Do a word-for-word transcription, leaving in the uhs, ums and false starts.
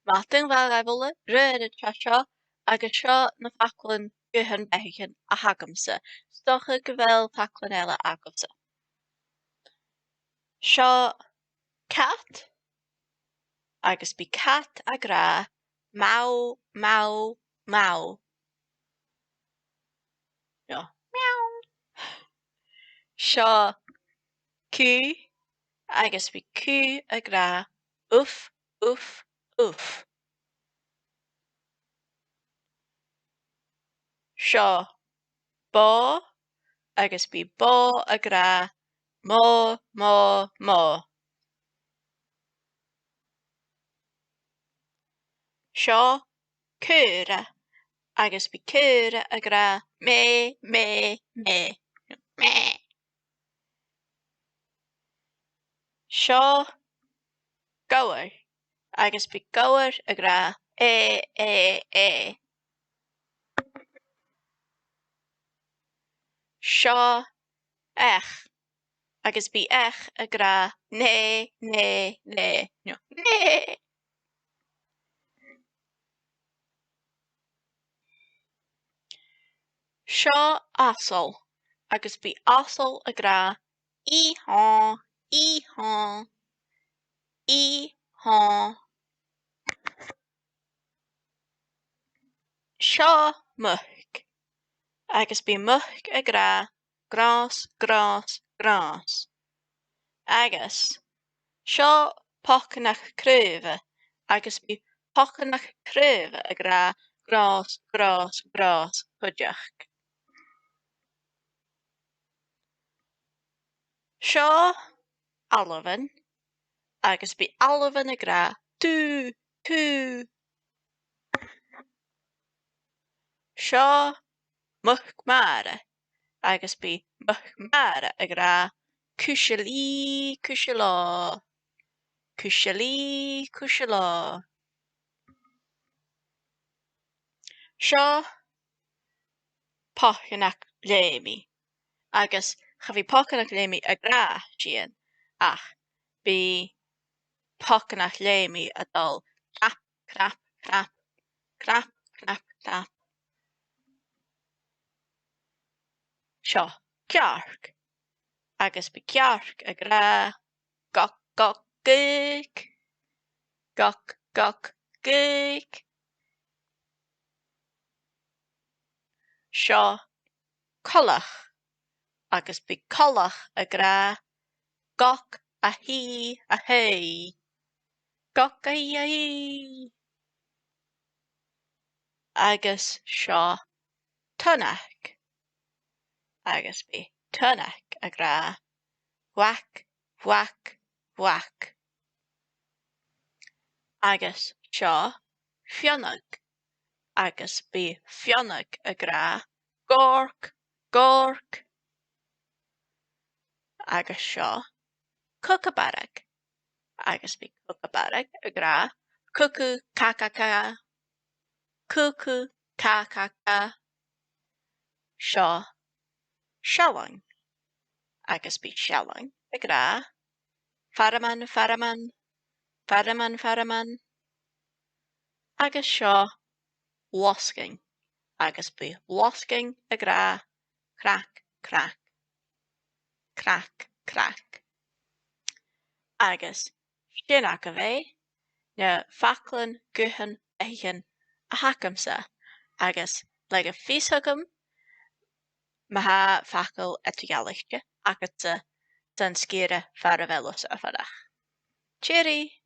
Madainn mhath dhuibh uile, Raghnaid an seo, agus seo na faclan guthan beathaichean a th' agamsa. 'S dòcha gu bheil faclan eile agamsa. Seo cat, agus bidh cat ag ràdh, "Meow, meow, meow." No, meow. Seo cù, agus bidh cù ag ràdh, "Uf, uf, uf." Seo bò, agus bidh bò ag ràdh, "Mò, mò, mò." Seo caora, agus bidh caora ag ràdh, "Mè, mè, mè." Mè. Seo gobhar, agus bidh gobhar ag ràdh, "È, è, è." Seo each, agus bidh each ag ràdh, "Nè, nè, nè." No, nè. Seo asal, agus bidh asal ag ràdh, "Ì-hò, ì-hò, ì-hò." Seo muc, agus bidh muc ag ràdh, "Gràs, gràs, gràs." Agus seo pocanach craoibhe, agus bidh pocanach craoibhe ag ràdh, "Gràs, gràs, gràs, cuideachd." Seo ailbhean, agus bidh ailbhean ag ràdh, "Tù, tù." Seo muc-mhara, agus bidh muc-mhara ag ràdh, "Cuiseal-ì, cuiseal-ò. Cuiseal-ì, cuiseal-ò." Seo pocanach leumaidh, agus cha bhi pocanach leumaidh ag ràdh sìon, ach bidh pocanach leumaidh a' dol cnap, cnap, cnap, cnap, cnap, cnap. Seo cearc, agus bidh cearc ag ràdh, "Goc, goc, gaoc. Goc, goc, gaoc." Seo coileach, agus bidh coileach ag ràdh, "Goc a h-aoi, a h-aoi. Goc a h-aoi, a h-aoi." Agus seo tunnag, agus bidh tunnag ag ràdh, "Whack, whack, whack." Agus seo fionnag, agus bidh fionnag ag ràdh, "Gòrc, gòrc." Agus seo cucabaraig, agus bidh cucabaraig ag ràdh, "Cucu, ca, ca, ca. Cucu, ca, ca, ca." Seo sealang, agus bidh sealang ag ràdh, "Faraman, faraman, faraman, faraman." Agus seo losgainn, agus bidh losgainn ag ràdh, "Crac, crac. Crac, crac." Agus sin agaibh e, na faclan guthan beathaichean a th' agamsa, agus leigibh fios thugam ma tha facal eadar-dhealaichte agadsa san sgìre far a bheil thusa a' fuireach. Tìoraidh!